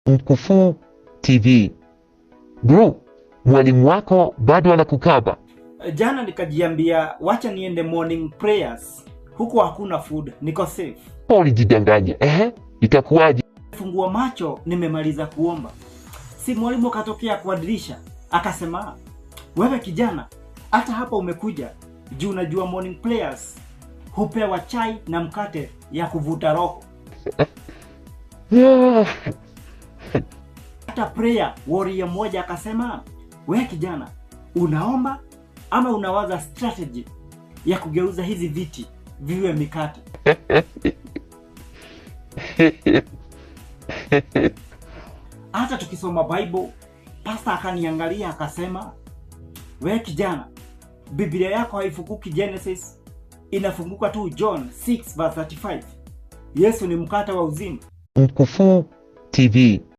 Mkufuu TV. Bro, mwalimu wako bado anakukaba. Jana nikajiambia wacha niende morning prayers, huku hakuna food, niko safe. Ulijidanganya. Ehe, itakuwaje? Fungua macho, nimemaliza kuomba, si mwalimu akatokea kwa dirisha akasema, wewe kijana, hata hapa umekuja juu unajua morning prayers hupewa chai na mkate ya kuvuta roho. Yeah. Hata prayer warrior mmoja akasema, wewe kijana, unaomba ama unawaza strategy ya kugeuza hizi viti viwe mikate? Hata tukisoma Bible, pastor akaniangalia akasema, we kijana, Biblia yako haifunguki Genesis, inafunguka tu John 6 verse 35. Yesu ni mkate wa uzima. Mkufuu TV.